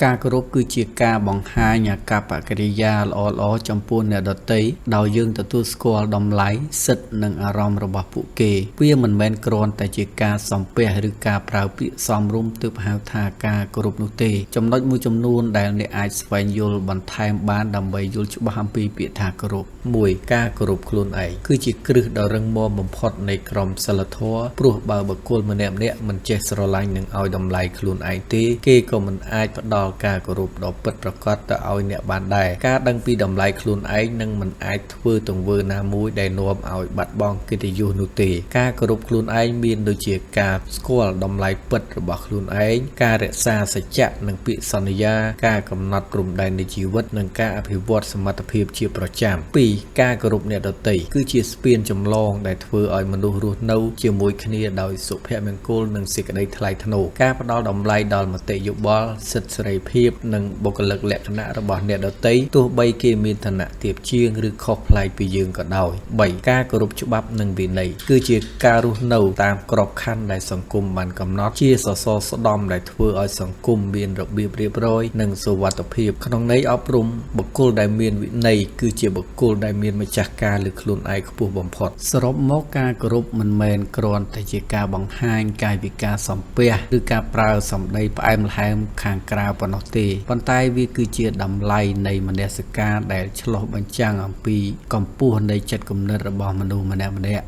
ការគោរពគឺជាការបង្ហាញអាកប្បកិរិយាល្អៗចំពោះអ្នកដទៃ ដោយយើងទទួលស្គាល់តម្លៃ សិទ្ធិ និងអារម្មណ៍របស់ពួកគេ វាមិនមែនគ្រាន់តែជាការសំពះឬការប្រើពាក្យសមរម្យទើបហៅថាការគោរពនោះទេ ចំណុចមួយចំនួនដែលអ្នកអាចស្វែងយល់បន្ថែមបានដើម្បីយល់ច្បាស់អំពីពាក្យថាគោរព 1. ការគោរពខ្លួនឯង គឺជាគ្រឹះដ៏រឹងមាំបំផុតនៃក្រមសីលធម៌ ព្រោះបើបុគ្គលម្នាក់ៗមិនចេះស្រឡាញ់និងឲ្យតម្លៃខ្លួនឯងទេ គេក៏មិនអាចផ្ដល់ការគោរពដ៏ពិតប្រាកដទៅឲ្យអ្នកបានដែរ ការដឹងពីតម្លៃខ្លួនឯងនឹងមិនអាចធ្វើទង្វើណាមួយដែលនាំឲ្យបាត់បង់កិត្តិយសនោះទេ ការគោរពខ្លួនឯងមានដូចជាការស្គាល់តម្លៃពិតរបស់ខ្លួនឯង ការរក្សាសច្ចៈនិងពាក្យសន្យា ការកំណត់ព្រំដែននៃជីវិត និងការអភិវឌ្ឍសមត្ថភាពជាប្រចាំ 2. ការគោរពអ្នកដទៃ គឺជាស្ពានចម្លងដែលធ្វើឲ្យមនុស្សរស់នៅជាមួយគ្នាដោយសុភមង្គលនិងសេចក្តីថ្លៃថ្នូរ ការផ្ដល់តម្លៃដល់មតិយោបល់ សិទ្ធិសេរីភាព និងបុគ្គលិកលក្ខណៈរបស់អ្នកដទៃ ទោះបីគេមានឋានៈទាបជាងឬខុសប្លែកពីយើងក៏ដោយ 3. ការគោរពច្បាប់និងវិន័យ គឺជាការរស់នៅតាមក្របខ័ណ្ឌដែលសង្គមបានកំណត់ ជាសសរស្តម្ភដែលធ្វើឲ្យសង្គមមានរបៀបរៀបរយនិងសុវត្ថិភាព ក្នុងន័យអប់រំ បុគ្គលដែលមានវិន័យគឺជាបុគ្គលដែលមានម្ចាស់ការលើខ្លួនឯងខ្ពស់បំផុត សរុបមកការគោរពមិនមែនគ្រាន់តែជាការបង្ហាញកាយវិការសំពះឬការប្រើសម្ដីផ្អែមល្ហែមខាងក្រៅប៉ុណ្ណោះទេ ប៉ុន្តែវាគឺជាតម្លៃនៃមនសិការដែលឆ្លុះបញ្ចាំងអំពីកម្ពស់នៃចិត្តគំនិតរបស់មនុស្សម្នាក់ៗ។